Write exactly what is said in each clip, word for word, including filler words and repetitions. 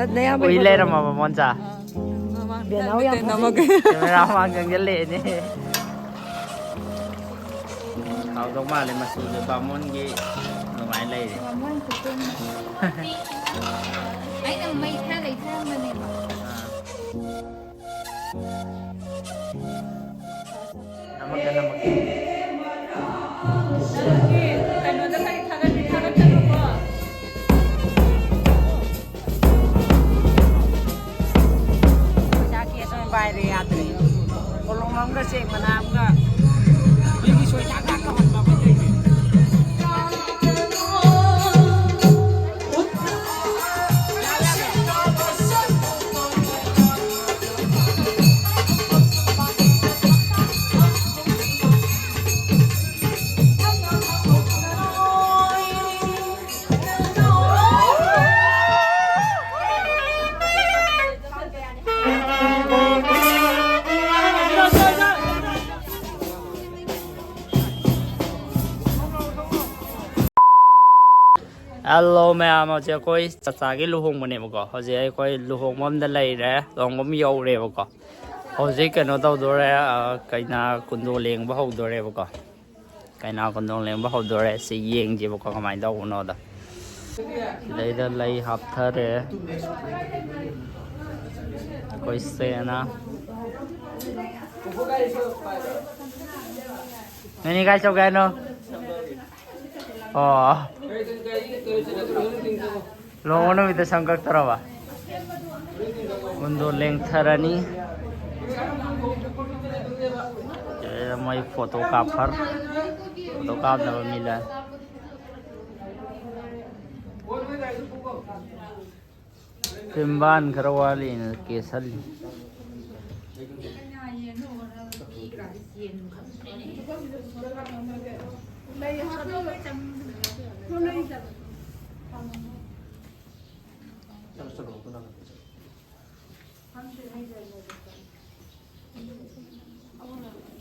ꯅꯌꯥꯝꯕ ꯎꯏ ꯂꯩꯔꯝꯃꯕ ꯃꯣꯟꯆꯥ? ꯕꯦꯅꯥꯎ ꯌꯥꯝ ꯐꯖꯩ꯫ ꯀꯦꯃꯦꯔꯥ ꯃꯃꯥꯡ ꯆꯪꯁꯤꯜꯂꯛꯑꯦꯅꯦ꯫ ꯍꯥꯎꯗꯧ ꯃꯥꯜꯂꯦ ꯃꯆꯨꯁꯦ ꯕꯥꯃꯣꯟꯒꯤ ꯑꯗꯨꯃꯥꯏꯅ ꯂꯩꯔꯦ꯫ ꯑꯩꯅ ꯃꯩ ꯈꯔ ꯂꯩꯊꯔꯝꯕꯅꯦꯕ꯫ ꯑꯥ꯫ ꯅꯝꯃꯛꯀꯦ, ꯅꯝꯃꯛꯀꯦ꯫ ꯅꯪꯒꯤ ꯀꯩꯅꯣꯗ ꯀꯔꯤ ꯊꯥꯒꯠꯄꯤ ꯊꯥꯒꯠꯀꯅꯨꯀꯣ꯫ ꯄꯩꯁꯥ ꯀꯦꯁ ꯑꯣꯏꯅ ꯄꯥꯏꯔꯦ, ꯌꯥꯗ꯭ꯔꯦ꯫ ꯀꯣꯂꯣꯝ ꯑꯃꯒ ꯆꯦꯛ ꯃꯅꯥ ꯑꯃꯒ ꯃꯤꯒꯤ ꯁꯣꯏ ꯊꯥꯛ ꯊꯥꯛ ꯇꯧꯍꯟꯕ ꯑꯩꯈꯣꯏ ꯇꯧꯔꯤꯁꯦ꯫ ꯍꯜꯂꯣ ꯃꯌꯥꯝ, ꯍꯧꯖꯤꯛ ꯑꯩꯈꯣꯏ ꯆꯥꯆꯥꯒꯤ ꯂꯨꯍꯣꯡꯕꯅꯦꯕꯀꯣ꯫ ꯍꯧꯖꯤꯛ ꯑꯩꯈꯣꯏ ꯂꯨꯍꯣꯡꯕ ꯑꯝꯗ ꯂꯩꯔꯦ, ꯂꯨꯍꯣꯡꯕ ꯑꯃ ꯌꯧꯔꯦꯕꯀꯣ꯫ ꯍꯧꯖꯤꯛ ꯀꯩꯅꯣ ꯇꯧꯗꯣꯔꯦ, ꯑ, ꯀꯩꯅꯥ ꯀꯨꯟꯗꯣ ꯂꯦꯡꯕ ꯍꯧꯗꯣꯔꯦꯕꯀꯣ꯫ ꯀꯩꯅꯥ ꯀꯨꯟꯗꯣ ꯂꯦꯡꯕ ꯍꯧꯗꯣꯔꯦ꯫ ꯁꯤ ꯌꯦꯡꯁꯦꯕꯀꯣ ꯀꯃꯥꯏꯅ ꯇꯧꯕꯅꯣꯗ꯫ ꯁꯤꯗꯩꯗ ꯂꯩ ꯍꯥꯞꯊꯔꯦ꯫ ꯑꯩꯈꯣꯏ ꯁꯦꯅ꯫ ꯅꯣꯏꯅꯤ ꯀꯥꯏ ꯆꯧꯒꯦ ꯍꯥꯏꯅꯣ? ꯑꯣ꯫ ꯂꯨꯍꯣꯡꯕ ꯅꯨꯃꯤꯠꯇ ꯁꯝ ꯀꯛꯇꯧꯔꯕ? ꯀꯨꯟꯗꯣ ꯂꯦꯡꯊꯔꯅꯤ꯫ ꯁꯤꯗꯩꯗ ꯃꯣꯏ ꯐꯣꯇꯣ ꯀꯥꯞꯐꯔ-, ꯐꯣꯇꯣ ꯀꯥꯞꯅꯕ ꯃꯤ ꯂꯥꯛꯑꯦ꯫ ꯆꯤꯝꯕꯥꯟ ꯈꯔ ꯋꯥꯠꯂꯤꯅ ꯀꯦꯁꯜꯂꯤ꯫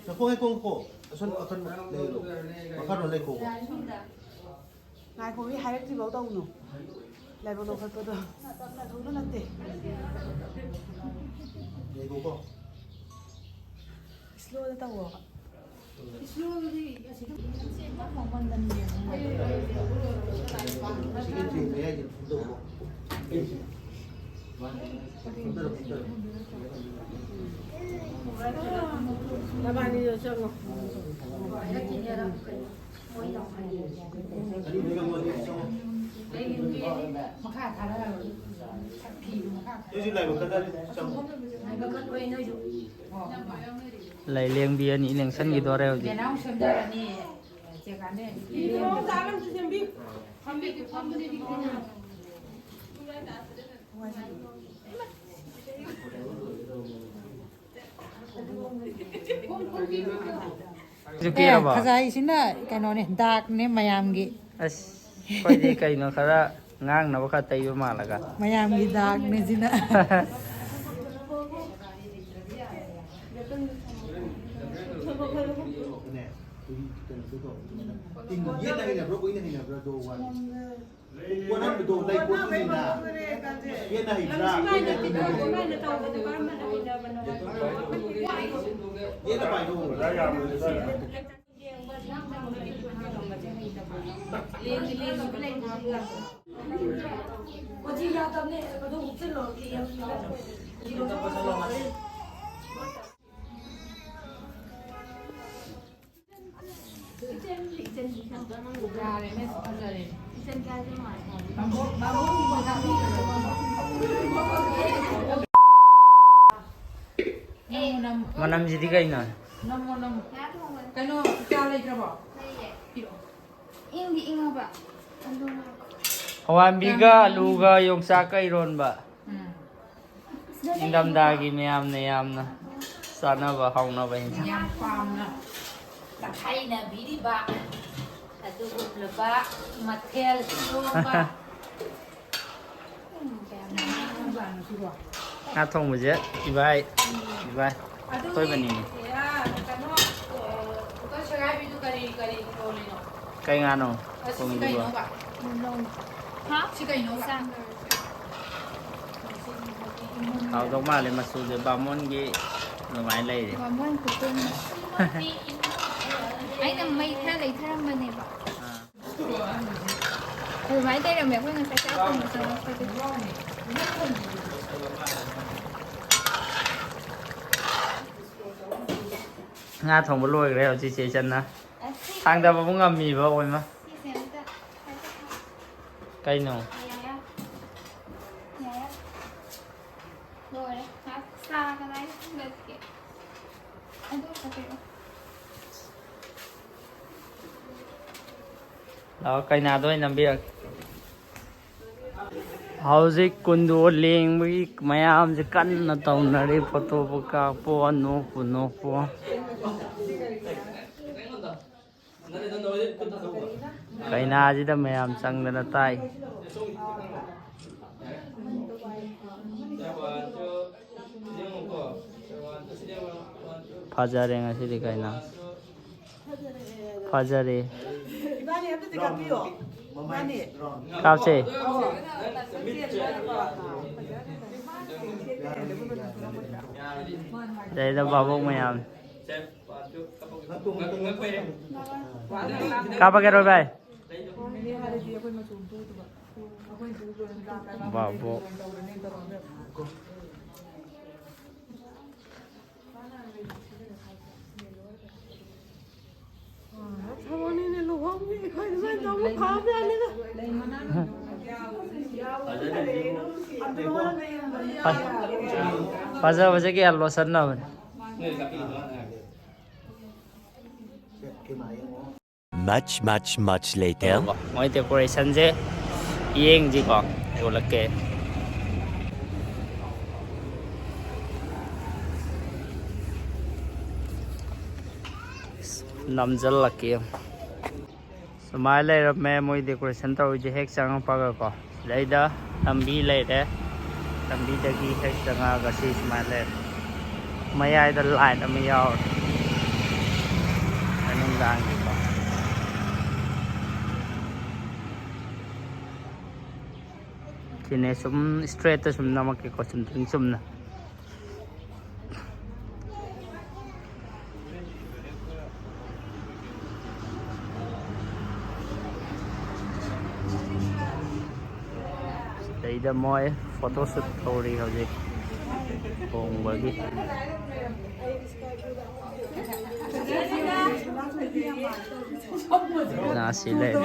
ꯉꯥꯏꯈꯣ, ꯉꯥꯏꯈꯣ, ꯉꯥꯏꯈꯣ꯫ ꯑꯁꯣꯝ ꯑꯀꯟꯕ ꯂꯩꯔꯣ꯫ ꯃꯈꯥꯔꯣꯝ ꯂꯩꯈꯣꯀꯣ꯫ ꯉꯥꯏꯈꯣ, ꯃꯤ ꯍꯥꯏꯔꯛꯇ꯭ꯔꯤꯐꯥꯎ ꯇꯧꯅꯨ꯫ ꯂꯥꯏꯕꯛ ꯂꯧꯈꯠꯄꯗꯣ ꯇꯞꯅ ꯊꯧꯗꯣ ꯅꯠꯇꯦ꯫ ꯉꯥꯏꯈꯣꯀꯣ꯫ ꯏꯁꯂꯣꯗ ꯇꯧꯋꯣꯕ꯫ ꯏꯁꯂꯣꯗꯗꯤ ꯑꯁꯤꯗ ꯁꯤꯒꯤ ꯇ꯭ꯔꯦꯟ ꯃꯌꯥꯏꯁꯦ ꯐꯝꯗꯧꯕ꯫ ꯐꯝꯗꯔꯣ, ꯐꯝꯗꯔꯣ꯫ ꯅꯕꯥꯅꯤꯗꯣ ꯆꯪꯉꯣ꯫ ꯂꯥꯏꯂꯦꯡꯕꯤ ꯑꯅꯤ ꯂꯦꯡꯁꯟꯈꯤꯗꯣꯔꯦ ꯍꯧꯖꯤꯛ꯫ ꯁꯤꯁꯨ ꯑꯦ, ꯀꯦꯔꯕꯣ? ꯈꯖꯥꯏꯁꯤꯅ ꯀꯩꯅꯣꯅꯦ, ꯗꯥꯛꯅꯦ ꯃꯌꯥꯝꯒꯤ꯫ ꯑꯁ, ꯑꯩꯈꯣꯏꯗꯤ ꯀꯩꯅꯣ ꯈꯔ ꯉꯥꯡꯅꯕ ꯈꯔ ꯇꯩꯕ ꯃꯥꯜꯂꯒ꯫ ꯃꯌꯥꯝꯒꯤ ꯗꯥꯛꯅꯦ ꯁꯤꯅ꯫ ꯌꯦꯠꯅ ꯍꯩꯅꯕ꯭ꯔꯣ, ꯑꯣꯏꯅ ꯍꯩꯅꯕ꯭ꯔꯥ? ꯗꯣ ꯋꯥꯟ꯫ ꯀꯣꯟꯍꯟꯕꯗꯣ ꯂꯩ ꯄꯣꯠꯇꯨꯅꯤꯅ꯫ ꯌꯦꯠꯅ ꯍꯩꯕ꯭ꯔꯥ, ꯑꯣꯏꯅ ꯍꯩꯕ꯭ꯔꯥ? ꯌꯦꯠꯅ ꯄꯥꯏꯔꯣ꯫ ꯃꯅꯝꯁꯤꯗꯤ ꯀꯩꯅꯣ? ꯅꯝꯃꯣ, ꯅꯝꯃꯣ꯫ ꯀꯩꯅꯣ, ꯆꯥ ꯂꯩꯇ꯭ꯔꯕꯣ? ꯄꯤꯔꯛꯑꯣ꯫ ꯏꯪꯗꯤ ꯏꯪꯉꯕ? ꯑꯗꯨ ꯍꯋꯥꯟꯕꯤꯒ ꯑꯂꯨꯒ ꯌꯣꯡꯆꯥꯛꯀ ꯏꯔꯣꯟꯕ꯫ ꯎꯝ꯫ ꯏꯪꯊꯝꯊꯥꯒꯤ ꯃꯌꯥꯝꯅ ꯌꯥꯝꯅ ꯆꯥꯅꯕ ꯍꯥꯎꯅꯕ ꯏꯟꯁꯥꯡ꯫ ꯌꯥꯝ ꯄꯥꯝꯅ ꯆꯥꯛꯈꯥꯏꯅꯕꯤꯔꯤꯕ ꯑꯗꯨꯒꯨꯝꯂꯕ ꯃꯊꯦꯜ ꯏꯔꯣꯝꯕ꯫ ꯉꯥ ꯊꯣꯡꯕꯁꯦ ꯏꯕꯥꯏ, ꯏꯕꯥꯏ ꯑꯇꯣꯏꯕꯅꯤꯅꯦ꯫ ꯀꯩ ꯉꯥꯅꯣ ꯊꯣꯡꯉꯤꯗꯨꯕꯣ? ꯍꯥ? ꯁꯤ ꯀꯩꯅꯣꯕ? ꯆꯥꯛ꯫ ꯍꯥꯎꯗꯧ ꯃꯥꯜꯂꯦ ꯃꯆꯨꯁꯦ, ꯕꯥꯃꯣꯟꯒꯤ ꯑꯗꯨꯃꯥꯏꯅ ꯂꯩꯔꯦ꯫ ꯕꯥꯃꯣꯟ ꯈꯨꯇꯨꯝ꯫ ꯑꯩꯅ ꯃꯩ ꯈꯔ ꯂꯩꯊꯔꯝꯕꯅꯦꯕ꯫ ꯑꯥ꯫ ꯑꯗꯨꯃꯥꯏꯅ ꯂꯩꯔꯝꯃꯦ ꯑꯩꯈꯣꯏ ꯉꯁꯥꯏ ꯆꯥꯛ ꯊꯣꯡꯕ ꯆꯪꯉꯛꯄꯗ꯫ ꯉꯥ ꯊꯣꯡꯕ ꯂꯣꯏꯈ꯭ꯔꯦ ꯍꯧꯖꯤꯛ ꯆꯦ ꯏꯆꯟꯅ꯫ ꯑꯁꯤ ꯊꯥꯡꯗꯕꯕꯨ ꯉꯝꯃꯤꯕ ꯑꯣꯏꯃ꯫ ꯁꯤꯁꯦ ꯑꯝꯇ ꯍꯥꯏꯐꯦꯠ ꯊꯥ-, ꯀꯩꯅꯣ? ꯌꯥꯔꯦ, ꯌꯥꯔꯦ꯫ ꯂꯣꯏꯔꯦ꯫ ꯉꯥꯏꯍꯥꯛ ꯆꯥ ꯀꯗꯥꯏꯗ ꯊꯥꯡꯒꯠꯀꯦ? ꯑꯗꯨ ꯑꯝꯇ ꯄꯤꯔꯛꯑꯣ꯫ ꯂꯥꯛꯑꯣ, ꯀꯩꯅꯥꯗ ꯑꯣꯏꯅ ꯅꯝꯕꯤꯔꯒꯦ꯫ ꯍꯧꯖꯤꯛ ꯀꯨꯟꯗꯣ ꯂꯦꯡꯕꯒꯤ ꯃꯌꯥꯝꯁꯦ ꯀꯟꯅ ꯇꯧꯅꯔꯤ꯫ ꯐꯣꯇꯣꯕꯨ ꯀꯥꯞꯄꯣ, ꯅꯣꯛꯄꯨ ꯅꯣꯛꯄꯣ꯫ ꯀꯩꯅꯥꯁꯤꯗ ꯃꯌꯥꯝ ꯆꯪꯗꯅ ꯇꯥꯏ꯫ ꯐꯖꯔꯦ ꯉꯁꯤꯗꯤ ꯀꯩꯅꯥ꯫ ꯐꯖꯔꯦ꯫ ꯏꯕꯥꯅꯤ ꯑꯝꯇꯗꯤ ꯀꯥꯞꯄꯤꯌꯣ꯫ ꯏꯕꯥꯅꯤ꯫ ꯀꯥꯞꯁꯦ꯫ ꯑꯧ꯫ ꯁꯤꯗꯩꯗ ꯚꯥꯕꯣꯛ ꯃꯌꯥꯝ꯫ ꯀꯥꯞꯄꯒꯦꯔꯣ ꯚꯥꯏ? ꯚꯥꯕꯣꯛ꯫ ꯊꯕꯛꯅꯤꯅꯦ ꯂꯨꯍꯣꯡꯕꯤ, ꯑꯩꯈꯣꯏ ꯑꯗꯨꯃꯥꯏꯅ ꯇꯧꯕ ꯐꯕꯖꯥꯠꯅꯤꯗ꯫ ꯐꯖꯕꯁꯦ ꯀꯌꯥ ꯂꯣꯠꯁꯟꯅꯕꯅꯦ꯫ Much, much, much later. ꯃꯣꯏ decorationꯁꯦ ꯌꯦꯡꯁꯤꯀꯣ, ꯌꯣꯜꯂꯛꯀꯦ꯫ ꯅꯝꯁꯤꯜꯂꯛꯀꯦ꯫ ꯁꯨꯃꯥꯏꯅ ꯂꯩꯔꯝꯃꯦ ꯃꯣꯏ decoration ꯇꯧꯔꯤꯁꯦ ꯍꯦꯛ ꯆꯪꯉꯛꯄꯒꯀꯣ꯫ ꯁꯤꯗꯩꯗ ꯂꯝꯕꯤ ꯂꯩꯔꯦ꯫ ꯂꯝꯕꯤꯗꯒꯤ ꯍꯦꯛ ꯆꯪꯉꯛꯑꯒ ꯁꯤ ꯁꯨꯃꯥꯏꯅ ꯂꯩꯔꯦ꯫ ꯃꯌꯥꯏꯗ light ꯑꯃ ꯌꯥꯎꯔꯦ꯫ ꯅꯨꯡꯗꯥꯡꯒꯤꯀꯣ꯫ ꯁꯤꯅꯦ, ꯁꯨꯝ ꯏꯁꯇ꯭ꯔꯦꯠꯇ ꯁꯨꯝ ꯅꯝꯃꯛꯀꯦꯀꯣ, ꯆꯨꯝꯗ꯭ꯔꯤꯡ ꯆꯨꯝꯅ꯫ ꯁꯤꯗꯩꯗ ꯃꯣꯏ ꯐꯣꯇꯣ ꯁꯨꯠ ꯇꯧꯔꯤ ꯍꯧꯖꯤꯛ ꯂꯨꯍꯣꯡꯕꯒꯤ꯫ ꯅꯥꯁꯤ ꯂꯩ꯫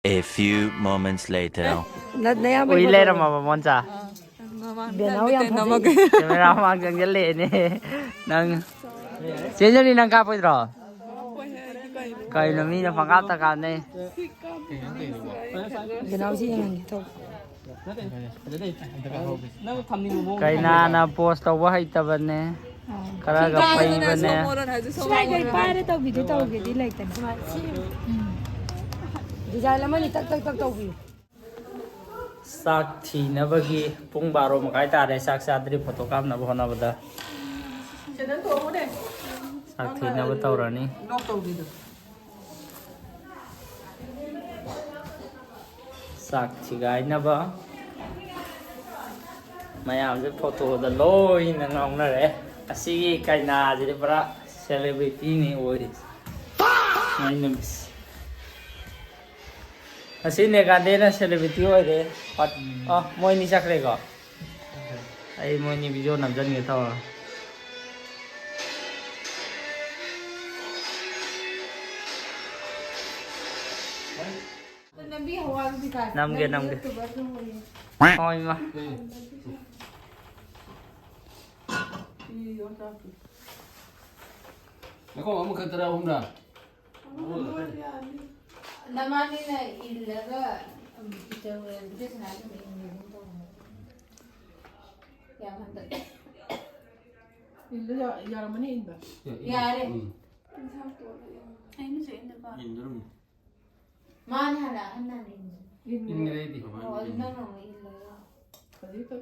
A few moments later. ꯅ-, ꯅꯌꯥꯝꯕꯒꯤ ꯎꯏ ꯐꯣꯇꯣꯗꯣ꯫ ꯂꯩꯔꯝꯃꯕ, ꯃꯣꯟꯆꯥ? ꯕꯦꯅꯥꯎ ꯌꯥꯝ ꯐꯖꯩ꯫ ꯀꯦꯃꯦꯔꯥ ꯃꯃꯥꯡ ꯆꯪꯁꯤꯜꯂꯛꯑꯦꯅꯦ꯫ ꯅꯪ ꯆꯦꯟꯖꯅꯤ, ꯅꯪ ꯀꯥꯞꯄꯣꯏꯗ꯭ꯔꯣ? ꯀꯩꯅꯣ, ꯃꯤꯅ ꯄꯪꯀꯥꯞꯇ ꯀꯥꯞꯅꯩ꯫ ꯕꯦꯅꯥꯎꯁꯤ ꯌꯦꯡꯍꯟꯒꯦ ꯇꯧꯕ꯫ ꯅꯪ ꯊꯝꯅꯤꯡꯕ ꯃꯑꯣꯡ ꯀꯩꯅꯥꯅ ꯄꯣꯁ ꯇꯧꯕ ꯍꯩꯇꯕꯅꯦ꯫ ꯈꯔꯒ ꯐꯩꯕꯅꯦ꯫ ꯁ꯭ꯂꯣ ꯃꯣꯁꯟ ꯍꯥꯏꯁꯨ ꯁ꯭ꯂꯣ ꯁ꯭ꯋꯥꯏꯗ ꯃꯣꯁꯟ꯫ ꯄꯥꯏꯔ ꯇꯧꯕꯤꯗꯨ ꯇꯧꯒꯦꯗꯤ ꯂꯩꯇꯅ꯫ ꯎꯝ꯫ ꯗꯤꯖꯥꯏꯟ ꯑꯃꯅꯤ ꯇꯛ ꯇꯛ ꯇꯛ ꯇꯧꯕꯤꯌꯨ꯫ ꯆꯥꯛ ꯊꯤꯅꯕꯒꯤ ꯄꯨꯡ ꯕꯥꯔꯣ ꯃꯈꯥꯏ ꯇꯥꯔꯦ꯫ ꯆꯥꯛ ꯆꯥꯗ꯭ꯔꯤ, ꯐꯣꯇꯣ ꯀꯥꯞꯅꯕ ꯍꯣꯠꯅꯕꯗ꯫ ꯆꯦꯅꯦꯜ ꯊꯣꯛꯑꯣꯅꯦ꯫ ꯆꯥꯛ ꯊꯤꯅꯕ ꯇꯧꯔꯅꯤ꯫ ꯂꯣꯛ ꯇꯧꯗ꯭ꯔꯤꯗꯣ꯫ ꯆꯥꯛ ꯊꯤꯒꯥꯏꯅꯕ ꯃꯌꯥꯝꯁꯦ ꯐꯣꯇꯣꯗ ꯂꯣꯏꯅ ꯉꯥꯎꯅꯔꯦ꯫ ꯑꯁꯤꯒꯤ ꯀꯩꯅꯥꯁꯤꯗꯤ ꯄꯨꯔꯥ ꯁꯦꯂꯦꯕ꯭ꯔꯤꯇꯤꯅꯤ ꯑꯣꯏꯔꯤꯁꯦ꯫ ꯃꯥꯏ ꯅꯨꯃꯤꯠꯁꯦ꯫ ꯉꯁꯤ ꯅꯦꯒꯥꯟꯗꯦꯅ ꯁꯦꯂꯦꯕ꯭ꯔꯤꯇꯤ ꯑꯣꯏꯔꯦ꯫ ꯑ, ꯃꯣꯏꯅꯤ ꯆꯠꯈ꯭ꯔꯦꯀꯣ꯫ ꯑꯩ ꯃꯣꯏꯅꯤ ꯚꯤꯗꯤꯑꯣ ꯅꯝꯖꯟꯒꯦ ꯇꯧꯔ꯫ ꯅꯝꯒꯦ, ꯅꯝꯒꯦ꯫ ꯍꯣꯏ, ꯏꯃꯥ꯫ ꯅꯈꯣꯡ ꯑꯃꯈꯛꯇꯔ ꯑꯍꯨꯝꯔ? ꯅꯕꯥꯅꯤꯅ ꯏꯜꯂꯒ, ꯎꯝ, ꯏꯆꯧ ꯂꯩꯔꯝꯕꯗ ꯁꯨꯃꯥꯏꯅ ꯏꯟꯒꯦ ꯑꯗꯨꯝ ꯇꯧꯕꯅꯦ꯫ ꯌꯥꯝ ꯍꯟꯗꯛ꯫ ꯏꯜꯂ ꯌꯥ-, ꯌꯥꯔꯝꯃꯅꯤ ꯏꯟꯕ꯫ ꯌꯥꯔꯦ꯫ ꯎꯝ꯫ ꯑꯩꯅꯁꯨ ꯏꯟꯗꯕ꯫ ꯏꯟꯗꯣꯔꯝꯅꯤ꯫ ꯃꯥꯅ ꯍꯥꯟꯅ ꯑꯍꯟ ꯍꯥꯟꯅ ꯏꯟꯕꯅꯦ꯫ ꯏꯟꯈ꯭ꯔꯦ ꯑꯩꯗꯤ꯫ ꯑꯣ, ꯑꯗꯨ ꯅꯪꯅ ꯑꯃꯨꯛ ꯏꯜꯂꯒ꯫ ꯍꯧꯖꯤꯛꯇ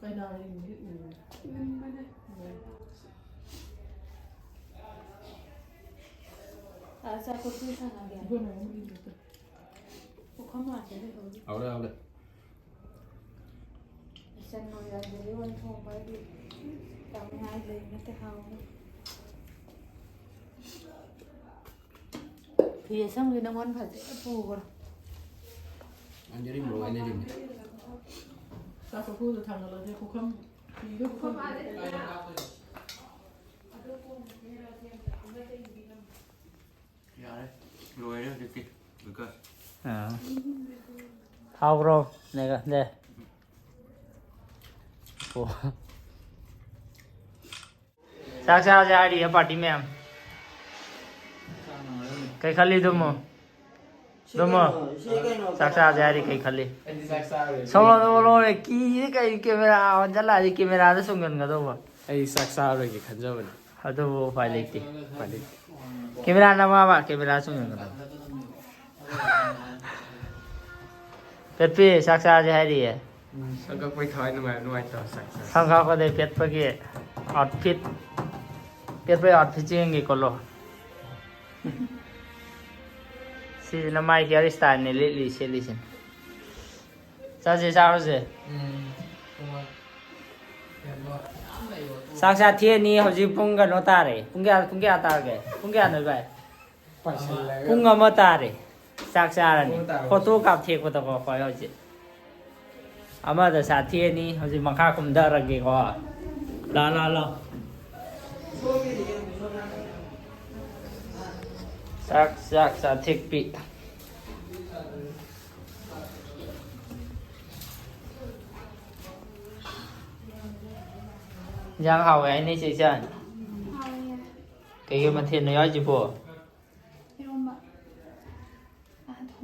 ꯀꯩꯅꯥ ꯏꯟꯕꯗꯤ ꯏꯟꯕꯅꯦ꯫ ꯏꯟꯕꯅꯦ꯫ ꯎꯝ꯫ ꯑꯆꯥꯄꯣꯠꯇꯨ ꯁꯥꯟꯅꯒꯦ꯫ ꯄꯨꯈꯝ ꯉꯥꯛꯇꯅꯦ ꯍꯧꯖꯤꯛ꯫ ꯍꯥꯎꯔꯦ, ꯍꯥꯎꯔꯦ꯫ ꯏꯆꯟ ꯅꯣꯏꯔꯝꯗꯗꯤ ꯑꯣꯏꯅ ꯊꯣꯡꯕ ꯍꯥꯏꯗꯤ ꯇꯧꯅꯤꯡꯉꯥꯏ ꯂꯩ ꯅꯠꯇꯦ, ꯍꯥꯎꯔꯦ꯫ ꯐꯤ ꯑꯁꯪꯕꯤ ꯅꯪꯉꯣꯟ ꯐꯖꯅ ꯄꯨꯈ꯭ꯔꯣ꯫ ꯑꯟꯖꯂꯤ ꯃꯣꯔꯣꯛ ꯍꯥꯏꯅꯔꯤꯕꯅꯦ꯫ ꯆꯥꯛ ꯆꯥꯛꯈꯨꯝꯗ ꯊꯥꯡꯒꯠꯂꯁꯦ, ꯄꯨꯈꯝ, ꯐꯤꯗꯣ ꯄꯨꯈꯝ꯫ ꯌꯥꯔꯦ, ꯂꯣꯏꯔꯦ ꯍꯧꯖꯤꯛꯇꯤ꯫ ꯂꯨꯀꯥꯁ꯫ ꯑꯥ꯫ ꯍꯥꯎꯕ꯭ꯔꯣ? ꯅꯦꯒ-, ꯅꯦ꯫ ꯑꯣ꯫ ꯆꯥꯛ ꯆꯥꯁꯦ ꯍꯥꯏꯔꯤꯌꯦ ꯄꯥꯔꯇꯤ ꯃꯌꯥꯝ꯫ ꯀꯩ ꯈꯜꯂꯤ ꯑꯗꯨꯝꯃꯣ? ꯑꯗꯨꯝꯃꯣ? ꯆꯥꯛ ꯆꯥꯁꯦ ꯍꯥꯏꯔꯤ ꯀꯩ ꯈꯜꯂꯤ? ꯑꯩꯗꯤ ꯆꯥꯛ ꯆꯥꯔꯣꯏ꯫ ꯁꯣꯝꯗ ꯂꯣꯏꯔꯦ꯫ ꯀꯤꯔꯦ ꯀꯩ ꯀꯦꯃꯦꯔꯥ ꯑꯣꯟꯁꯤꯜꯂꯛꯑꯗꯤ ꯀꯦꯃꯦꯔꯥꯗ ꯆꯨꯝꯁꯤꯟꯒꯗꯧꯕ꯫ ꯑꯩ ꯆꯥꯛ ꯆꯥꯔꯣꯏꯒꯦ ꯈꯟꯖꯕꯅꯦ꯫ ꯑꯗꯨꯕꯨ ꯎꯄꯥꯏ ꯂꯩꯇꯦ꯫ ꯎꯄꯥꯏ ꯂꯩꯇꯦ꯫ ꯀꯦꯃꯦꯔꯥ ꯅꯝꯃꯕ? ꯀꯦꯃꯦꯔꯥ ꯆꯨꯝꯁꯤꯟꯒꯗꯧꯕ꯫ ꯄꯦꯠꯄꯤ ꯆꯥꯛ ꯆꯥꯁꯦ ꯍꯥꯏꯔꯤꯌꯦ꯫ ꯁꯝ ꯀꯛꯄꯩ ꯊꯋꯥꯏ ꯅꯨꯡꯉꯥꯏ-, ꯅꯨꯡꯉꯥꯏꯇꯕ ꯆꯥꯛ ꯆꯥ-꯫ ꯁꯝ ꯀꯛꯄꯗꯩ ꯄꯦꯠꯄꯒꯤ outfit, ꯄꯦꯠꯄꯒꯤ outfit ꯌꯦꯡꯒꯦ ꯀꯣꯜꯂꯣ꯫ ꯁꯤꯁꯤꯅ ꯃꯥꯏ hair style ꯅꯦ ꯂꯤꯠꯂꯤ ꯁꯦꯠꯂꯤꯁꯦ꯫ ꯆꯥꯁꯦ, ꯆꯥꯔꯨꯁꯦ꯫ ꯎꯝ꯫ ꯆꯥꯛ ꯆꯥ ꯊꯦꯅꯤ ꯍꯧꯖꯤꯛ ꯄꯨꯡ ꯀꯩꯅꯣ ꯇꯥꯔꯦ꯫ ꯄꯨꯡ ꯀꯌꯥ, ꯄꯨꯡ ꯀꯌꯥ ꯇꯥꯔꯒꯦ? ꯄꯨꯡ ꯀꯌꯥꯅꯣ ꯚꯥꯏ? ꯄꯥꯏꯁꯜꯂꯒ꯫ ꯄꯨꯡ ꯑꯃ ꯇꯥꯔꯦ꯫ ꯆꯥꯛ ꯆꯥꯔꯅꯤ꯫ ꯄꯨꯡ ꯇꯥꯔꯕ? ꯐꯣꯇꯣ ꯀꯥꯞꯊꯦꯛꯄꯗꯀꯣ ꯑꯩꯈꯣꯏ ꯍꯧꯖꯤꯛ꯫ ꯑꯃꯗ ꯆꯥꯊꯦꯛꯑꯅꯤ꯫ ꯍꯧꯖꯤꯛ ꯃꯈꯥ ꯀꯨꯝꯊꯔꯒꯦꯀꯣ꯫ ꯂꯥ, ꯂꯥ, ꯂꯥ꯫ ꯆꯥꯛ, ꯆꯥꯛ ꯆꯥꯊꯦꯛꯄꯤ꯫ ꯏꯟꯖꯥꯡ ꯍꯥꯎꯋꯦ ꯍꯥꯏꯅꯦ ꯆꯦ ꯏꯆꯟ꯫ ꯍꯥꯎꯋꯦ꯫ ꯀꯩꯀꯩ ꯃꯊꯦꯜꯅꯣ ꯌꯥꯎꯔꯤꯁꯤꯕꯣ? ꯏꯔꯣꯝꯕ꯫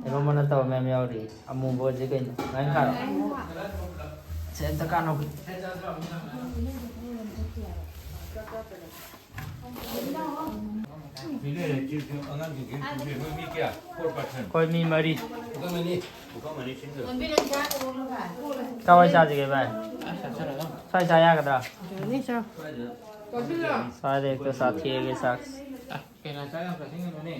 ꯏꯔꯣꯝꯕ ꯅꯠꯇꯕ ꯃꯌꯥꯝ ꯌꯥꯎꯔꯤ꯫ ꯑꯃꯨꯕꯁꯦ ꯀꯩꯅꯣ? ꯉꯥꯔꯤꯡꯈꯥꯔꯣ? ꯉꯥꯔꯤꯡꯈꯥ꯫ ꯁꯦ, ꯑꯝꯇ ꯀꯥꯟꯅꯧ꯫ ꯑꯉꯥꯡꯁꯤꯡꯁꯦ ꯃꯣꯏ ꯃꯤ ꯀꯌꯥ? Four person꯫ ꯑꯩꯈꯣꯏ ꯃꯤ ꯃꯔꯤ꯫ ꯄꯨꯈꯝ ꯑꯅꯤ꯫ ꯄꯨꯈꯝ ꯑꯅꯤ ꯁꯤꯟꯗꯣꯏꯔꯣ? ꯀꯥꯋꯥꯏ ꯆꯥꯁꯤꯒꯦ ꯚꯥꯏ? ꯑꯁ, ꯆꯠꯁꯤꯔꯣ ꯑꯗꯨꯝ꯫ ꯁ꯭ꯋꯥꯏ ꯆꯥ ꯌꯥꯒꯗ꯭ꯔꯥ? ꯌꯥꯅꯤ, ꯆꯥꯎ꯫ ꯁ꯭ꯋꯥꯏꯗ꯫ ꯆꯥꯔꯦ, ꯍꯦꯛꯇ ꯆꯥꯊꯦꯛꯑꯒꯦ ꯆꯥꯛꯁꯦ꯫ ꯀꯩꯅꯣ ꯆꯥꯛ ꯌꯥꯝ ꯆꯥꯁꯤꯟꯒꯅꯨꯅꯦ꯫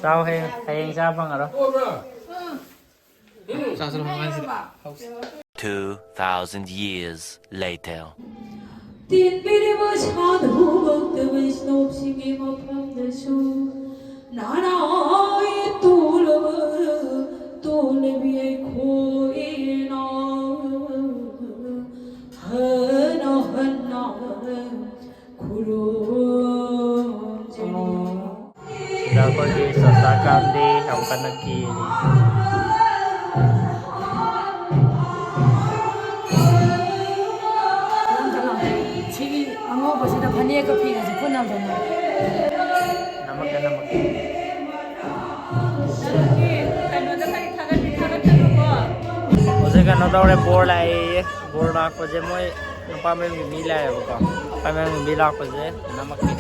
ꯆꯥꯎ, ꯍꯌꯦꯡ, ꯍꯌꯦꯡ ꯆꯥ ꯐꯪꯉꯔꯣꯏ꯫ ꯆꯥꯁꯤꯜꯂꯣ, ꯑꯉꯥꯡꯁꯤꯗ꯫ Two thousand years later. ꯇꯤꯟꯕꯤꯔꯤꯕ ꯁꯥꯙꯨ ꯚꯛꯇ ꯕꯩꯁꯅꯣꯞꯁꯤꯡꯒꯤ ꯃꯐꯝꯗꯁꯨ ꯅꯥꯅꯥꯏ ꯇꯣꯂꯕ ꯇꯣꯂꯕꯤ ꯑꯩꯈꯣꯏꯅ ꯍꯟꯅ ꯍꯟꯅ ꯈꯨꯔꯨꯝꯖꯔꯤ꯫ ꯁꯤꯗ ꯑꯩꯈꯣꯏꯒꯤ ꯆꯥꯆꯥ ꯀꯥꯟꯗꯦ ꯌꯥꯝ ꯀꯟꯅ ꯀꯦꯔꯤ꯫ ꯁꯤꯒꯤ ꯑꯉꯧꯕꯁꯤꯗ ꯐꯅꯦꯛꯀ ꯐꯤꯒꯁꯦ ꯄꯨꯟꯅ ꯑꯝꯇ ꯅꯝꯃꯛꯀꯦ, ꯅꯝꯃꯛꯀꯦ꯫ ꯅꯪꯒꯤ ꯀꯩꯅꯣꯗ ꯀꯔꯤ ꯊꯥꯒꯠꯄꯤ ꯊꯥꯒꯠꯀꯅꯨꯀꯣ꯫ ꯍꯧꯖꯤꯛ ꯀꯩꯅꯣ ꯇꯧꯔꯦ, ꯕꯣꯔ ꯂꯥꯛꯑꯦꯌꯦ꯫ ꯕꯣꯔ ꯂꯥꯛꯄꯁꯦ ꯃꯣꯏ ꯅꯨꯄꯥ ꯃꯌꯨꯝꯒꯤ ꯃꯤ ꯂꯥꯛꯑꯦꯕꯀꯣ꯫ ꯅꯨꯄꯥ ꯃꯌꯨꯝꯒꯤ ꯃꯤ ꯂꯥꯛꯄꯁꯦ ꯅꯝꯃꯛꯀꯦ꯫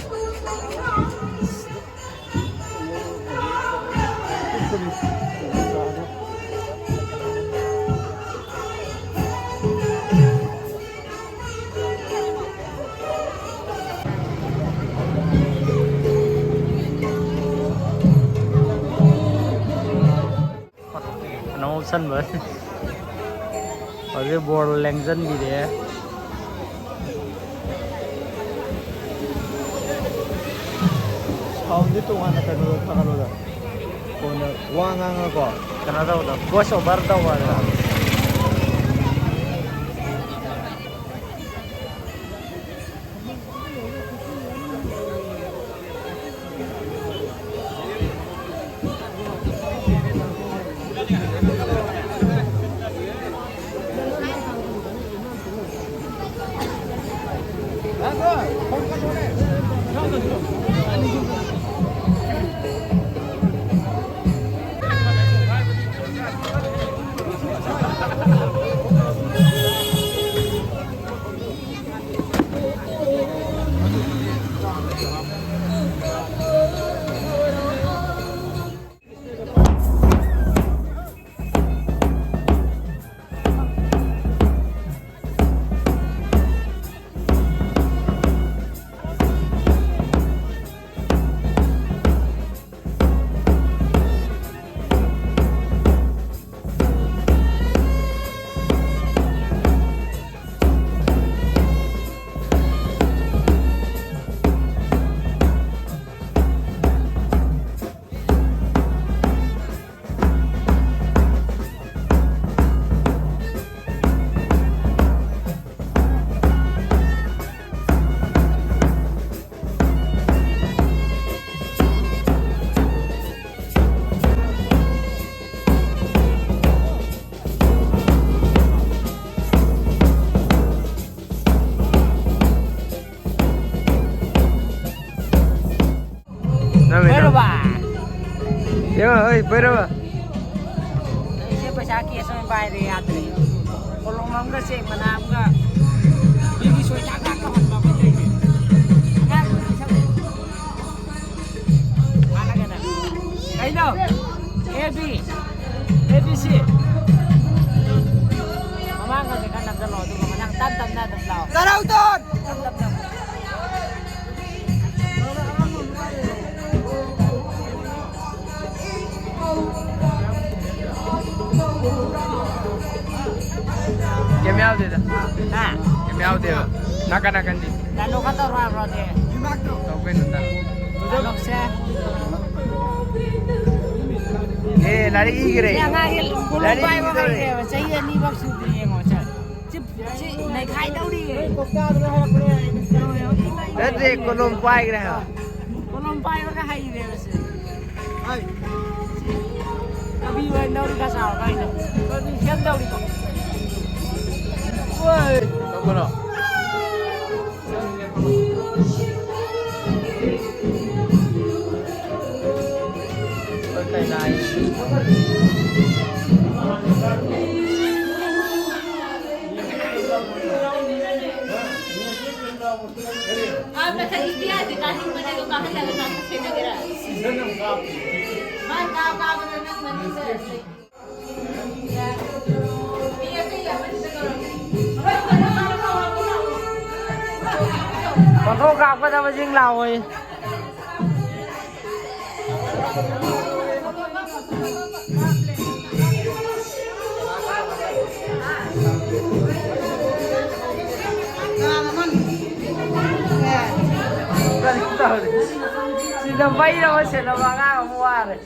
ꯀꯩꯅꯣ ꯎꯞꯁꯟꯕ꯫ ꯍꯧꯖꯤꯛ ꯕꯣꯔ ꯂꯦꯡꯁꯤꯟꯕꯤꯔꯦ꯫ ꯁꯥꯎꯟꯗꯤ ꯇꯣꯉꯥꯟꯅ ꯀꯩꯅꯣꯗ ꯊꯥꯒꯠꯂꯣꯗ꯫ ꯀꯣꯟꯅ ꯋꯥ ꯉꯥꯡꯉꯀꯣ꯫ ꯀꯩꯅꯣ ꯇꯧꯕꯗꯣ, voice over ꯇꯧꯕ ꯍꯥꯏꯕ꯫ ꯌꯦꯡꯉꯣ, ꯍꯣꯏ, ꯄꯩꯔꯕ? ꯑꯩꯁꯦ ꯄꯩꯁꯥ ꯀꯦꯁ ꯑꯣꯏꯅ ꯄꯥꯏꯔꯦ, ꯌꯥꯗ꯭ꯔꯦ꯫ ꯀꯣꯂꯣꯝ ꯑꯃꯒ ꯆꯦꯛ ꯃꯅꯥ ꯑꯃꯒ ꯃꯤꯒꯤ ꯁꯣꯏ ꯇꯥꯛ ꯇꯥꯛ ꯇꯧꯍꯟꯕ ꯑꯃ ꯂꯩꯔꯦ꯫ ꯑꯉꯥꯡ ꯑꯣꯏꯔꯤ ꯁꯛ-, ꯍꯥꯟꯅꯒꯅ꯫ ꯀꯩꯅꯣ? A B. A B C. ꯃꯃꯥꯡꯒꯁꯦ ꯈꯔ ꯅꯝꯁꯤꯜꯂꯣ, ꯑꯗꯨꯒ ꯃꯊꯪ ꯇꯞ ꯇꯞꯅ ꯑꯗꯨꯝ ꯂꯥꯛꯑꯣ꯫ ꯇꯔꯥꯍꯨꯝꯗꯣꯏ! ꯇꯞ ꯇꯞꯅ꯫ ꯀꯩꯝ ꯌꯥꯎꯗꯦꯗ꯫ ꯍꯥ? ꯀꯩꯝ ꯌꯥꯎꯗꯦꯕ꯫ ꯅꯥꯀꯟ ꯅꯥꯀꯟꯗꯤ꯫ ꯗꯥꯏꯂꯣꯛ ꯈꯔ ꯇꯧꯔꯛꯑꯕ꯭ꯔꯣ ꯑꯗꯨꯗꯤ? ꯇꯧ ꯀꯩꯅꯣ, ꯇꯧ꯫ ꯗꯥꯏꯂꯣꯛꯁꯦ꯫ ꯑꯦ, ꯂꯥꯏꯔꯤꯛ ꯏꯈ꯭ꯔꯦ꯫ ꯁꯤ ꯑꯉꯥꯡꯁꯦ ꯀꯣꯂꯣꯝ ꯂꯥꯏꯔꯤꯛ ꯄꯥꯏꯕ ꯏꯈ꯭ꯔꯦ꯫ ꯍꯩꯔꯦꯕ꯫ ꯆꯍꯤ ꯑꯅꯤꯃꯛ ꯁꯨꯗ꯭ꯔꯤ ꯌꯦꯡꯉꯣ, ꯁꯦ꯫ ꯁꯤ, ꯁꯤ ꯅꯩꯈꯥꯏꯗꯧꯔꯤꯌꯦ꯫ ꯅꯠꯇꯦ, ꯀꯣꯂꯣꯝ ꯄꯥꯏꯈ꯭ꯔꯦ ꯍꯥꯏꯕ꯫ ꯀꯣꯂꯣꯝ ꯄꯥꯏꯕꯒ ꯍꯩꯔꯦꯕ ꯁꯤ꯫ ꯀꯕꯤ ꯑꯣꯏꯅ ꯂꯧꯔꯤ ꯀꯆꯥ ꯀꯥꯏꯅ꯫ ꯀꯕꯤ ꯁꯦꯝꯗꯧꯔꯤꯀꯣ꯫ ꯇꯧꯕ꯭ꯔꯣ? ꯑꯥ, ꯃꯊꯛ ꯏꯁꯇꯤꯌꯥꯔꯁꯦ ꯀꯥꯅꯤꯡꯕꯅꯦ, ꯑꯗꯣ ꯀꯥꯍꯜꯂꯒ ꯀꯥꯈꯠꯁꯦ ꯅꯪꯒꯤꯔ? ꯃꯥ ꯀꯥ ꯀꯥꯕꯗ ꯅꯪ ꯃꯅꯤꯡꯗ ꯂꯩ꯫ ꯐꯣꯇꯣ ꯀꯥꯞꯀꯗꯕꯁꯤꯡ ꯂꯥꯛꯑꯣꯌꯦ꯫ ꯁꯤꯗ ꯃꯩ ꯑꯃ ꯁꯦꯟꯅꯕ ꯑꯉꯥꯡ ꯑꯃ ꯋꯥꯔꯦ꯫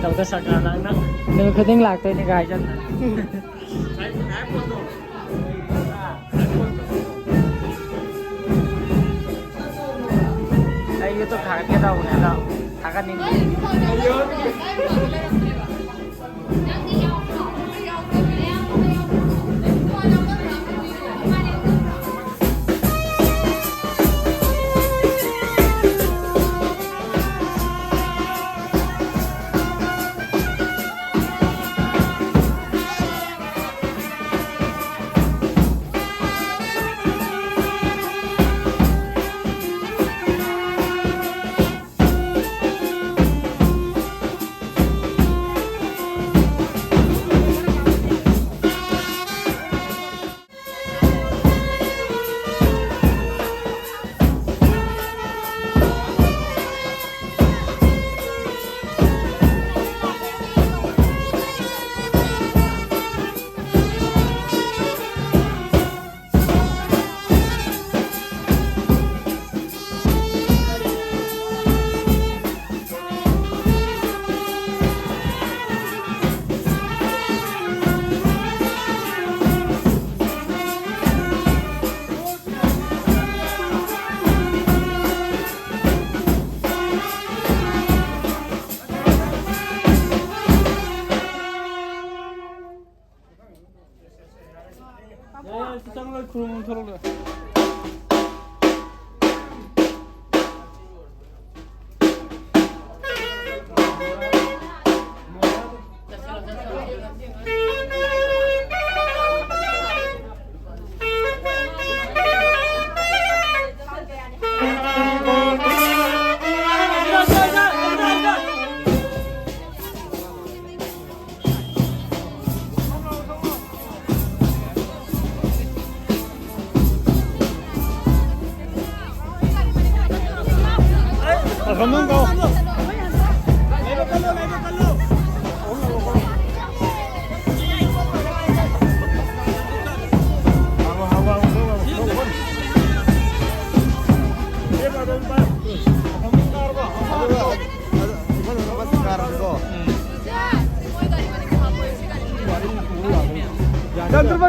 ꯇꯧꯗ ꯁꯀꯥ ꯅꯪꯅ ꯅꯨꯃꯤꯠ ꯈꯨꯗꯤꯡ ꯂꯥꯛꯇꯣꯏꯅꯤ ꯒꯥꯏ ꯆꯠꯅ꯫ ꯑꯩ ꯌꯨꯇꯨꯕ ꯊꯥꯒꯠꯀꯦ ꯇꯧꯕꯅꯦ ꯑꯗꯣ ꯊꯥꯒꯠꯅꯤꯡꯗꯦ꯫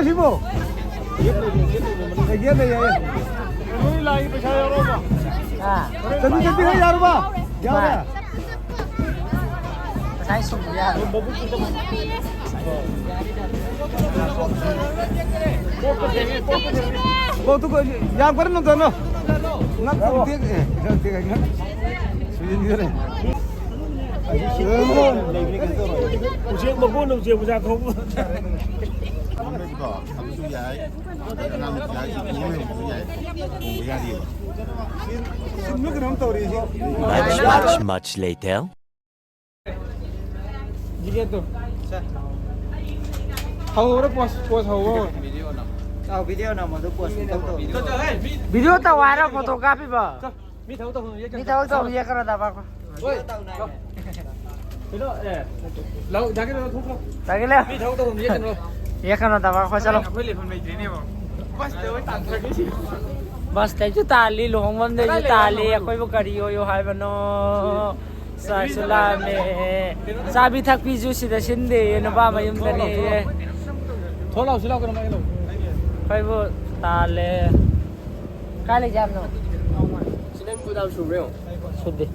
ꯁꯤꯕꯣ? ꯌꯦꯟ ꯂꯩ, ꯌꯦꯟ ꯂꯩ, ꯌꯦꯟ ꯂꯩ꯫ ꯅꯣꯏ ꯂꯥꯛꯏ ꯄꯩꯁꯥ ꯌꯥꯎꯔꯕ? ꯑꯥ꯫ ꯆꯠꯃꯤ, ꯆꯠꯃꯤ, ꯍꯣꯏ, ꯌꯥꯔꯕ? ꯌꯥꯎꯔꯦ꯫ ꯍꯣꯏ꯫ ꯉꯁꯥꯏ ꯁꯨꯕ ꯌꯥꯔꯦ꯫ ꯀꯣꯛꯇꯨ ꯀꯣ-, ꯌꯥꯝ ꯀꯟꯅ ꯅꯣꯟꯊꯅꯣ꯫ ꯉꯛ ꯇꯦꯛ-, ꯑꯦ, ꯉꯛ ꯇꯦꯛ-, ꯉꯛ ꯁꯨꯖꯤꯟꯈꯔꯦ꯫ ꯎꯆꯦꯛ ꯃꯀꯨꯅ ꯎꯆꯦꯛ ꯃꯆꯥ ꯊꯣꯛꯄ꯫ ꯑꯗꯨꯁꯨ ꯌꯥꯏ꯫ ꯑꯗꯩ ꯑꯉꯥꯡ ꯃꯆꯥ ꯏꯕꯨꯡꯉꯣ ꯂꯩꯕꯁꯨ ꯌꯥꯏ꯫ ꯊꯣꯡꯕ ꯌꯥꯔꯤꯑꯕ꯫ ꯁꯤꯟꯕ ꯀꯩꯅꯣꯝ ꯇꯧꯔꯤ ꯁꯤ꯫ Much, much, much later. ꯍꯧꯔꯦ, ꯄꯣꯁ, ꯄꯣꯁ ꯍꯧꯔꯦ꯫ ꯑꯥꯎ, ꯚꯤꯗꯤꯑꯣ ꯅꯝꯃꯣ, ꯑꯗꯨ ꯄꯣꯁ ꯑꯝꯇꯪ ꯇꯧ꯫ ꯚꯤꯗꯤꯑꯣ ꯇꯧ ꯍꯥꯏꯔꯣ, ꯐꯣꯇꯣ ꯀꯥꯞꯄꯤꯕꯣ? ꯃꯤ ꯊꯕꯛ ꯇꯧꯐꯝ ꯌꯦꯠꯀꯅꯨ꯫ ꯃꯤ ꯊꯕꯛ ꯇꯧꯐꯝ ꯌꯦꯠꯀꯅꯣ, ꯇꯥꯕ꯫ ꯍꯣꯏ꯫ ꯀꯩꯅꯣ, ꯑꯦ, ꯂꯧ, ꯖꯥꯀꯤꯔ ꯂꯧꯊꯣꯛꯈ꯭ꯔꯣ꯫ ꯖꯥꯀꯤꯔ꯫ ꯃꯤ ꯊꯕꯛ ꯇꯧꯐꯝ ꯌꯦꯠꯀꯅꯨ꯫ ꯌꯦꯠꯀꯅꯣ, ꯇꯥꯕ, ꯑꯩꯈꯣꯏ ꯆꯠꯂꯣ꯫ ꯑꯩꯈꯣꯏ ꯂꯩꯐꯝ ꯂꯩꯇ꯭ꯔꯦꯅꯦꯕꯣ꯫ ꯕꯁꯇ ꯂꯣꯏ ꯇꯥꯟꯊꯈ꯭ꯔꯦ ꯁꯤ꯫ ꯕꯁꯇꯩꯁꯨ ꯇꯥꯜꯂꯤ, ꯂꯨꯍꯣꯡꯐꯝꯗꯩꯁꯨ ꯀꯗꯥꯏ ꯂꯩꯕ ꯇꯥꯜꯂꯤ, ꯂꯨꯍꯣꯡꯐꯝꯅꯣ? ꯑꯩꯈꯣꯏꯕꯨ ꯀꯔꯤ ꯑꯣꯏꯌꯣ ꯍꯥꯏꯕꯅꯣ? ꯆꯥꯛꯁꯨ ꯂꯥꯝꯃꯦ꯫ ꯆꯥꯕꯤ ꯊꯛꯄꯤꯁꯨ ꯁꯤꯗ ꯁꯤꯟꯗꯦꯌꯦ, ꯅꯨꯄꯥ ꯃꯌꯨꯝꯗꯅꯦꯌꯦ꯫ ꯊꯣꯛꯂꯛꯑꯣ, ꯁꯤ ꯂꯥꯛꯑꯣ, ꯀꯩꯅꯣ ꯃꯥꯒꯤ ꯂꯧ꯫ ꯑꯩꯈꯣꯏꯕꯨ ꯇꯥꯜꯂꯦ꯫ ꯀꯥꯏ ꯂꯩꯒꯦ ꯍꯥꯏꯕꯅꯣ? ꯁꯤ ꯅꯪ ꯈꯨꯗꯥꯡ ꯁꯨꯕ꯭ꯔꯥ ꯌꯦꯡꯉꯣ꯫ ꯁꯨꯗꯦ꯫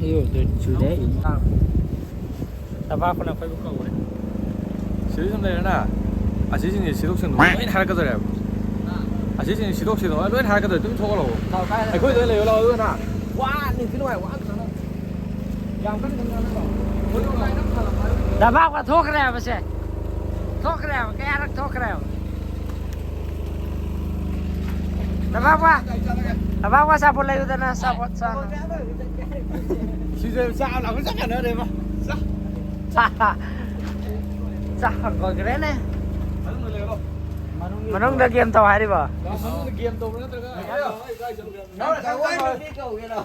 ꯑꯩ ꯑꯣꯏꯗꯣꯏ ꯁꯨꯗꯦ꯫ ꯇꯕꯥꯛꯄꯅ ꯑꯩꯈꯣꯏꯕꯨ ꯀꯧꯔꯦ꯫ ꯁꯤꯗ ꯁꯨꯝ ꯂꯩꯔꯅ ꯑꯁꯤꯁꯤꯡꯁꯦ ꯁꯤꯗꯣꯛ ꯁꯤꯟꯗꯣꯛ ꯂꯣꯏꯅ ꯍꯥꯏꯔꯛꯀꯗꯧꯔꯦꯕ꯫ ꯑꯁꯤꯁꯤꯡꯁꯦ ꯁꯤꯗꯣꯛ ꯁꯤꯟꯗꯣꯛ ꯂꯣꯏꯅ ꯍꯥꯏꯔꯛꯀꯗꯧꯔꯦ꯫ ꯑꯗꯨꯝ ꯊꯣꯛꯍꯜꯂꯛꯑꯣ꯫ ꯑꯩꯈꯣꯏꯗ ꯂꯩꯌꯣ ꯂꯥꯛꯑꯣ ꯑꯗꯨꯅ꯫ ꯋꯥ ꯅꯤꯡꯊꯤ ꯅꯨꯡꯉꯥꯏ ꯋꯥ ꯑꯝꯇ ꯉꯥꯡꯉꯣ꯫ ꯌꯥꯝ ꯀꯟꯅ ꯀꯟꯅ ꯉꯥꯡꯅꯕ꯫ ꯇꯕꯥꯛꯄ ꯊꯣꯛꯈ꯭ꯔꯦꯕꯁꯦ꯫ ꯊꯣꯛꯈ꯭ꯔꯦꯕ꯫ ꯀꯌꯥꯔꯛ ꯊꯣꯛꯈ꯭ꯔꯦꯕ꯫ ꯇꯕꯥꯛꯄ꯫ ꯇꯕꯥꯛꯄ ꯑꯆꯥꯄꯣꯠ ꯂꯩꯌꯨꯗꯅ ꯑꯆꯥꯄꯣꯠ ꯆꯥꯅ꯫ ꯁꯤꯁꯦ ꯆꯥ ꯂꯥꯛꯄ ꯆꯞ ꯃꯥꯟꯅꯔꯦꯕ꯫ ꯆꯥ꯫ ꯆꯥ ꯍꯪꯒꯣꯏꯈ꯭ꯔꯦꯅꯦ꯫ ꯃꯅꯨꯡꯗ ꯂꯩꯔꯣ꯫ ꯃꯅꯨꯡꯗ ꯒꯦꯝ ꯇꯧ ꯍꯥꯏꯔꯤꯕ? ꯃꯅꯨꯡꯗ ꯒꯦꯝ ꯇꯧꯕ꯭ꯔꯥ ꯅꯠꯇ꯭ꯔꯒ? ꯅꯪ ꯀꯥꯏ ꯋꯥꯏ ꯅꯨꯄꯤ ꯀꯧꯒꯦꯔꯣ?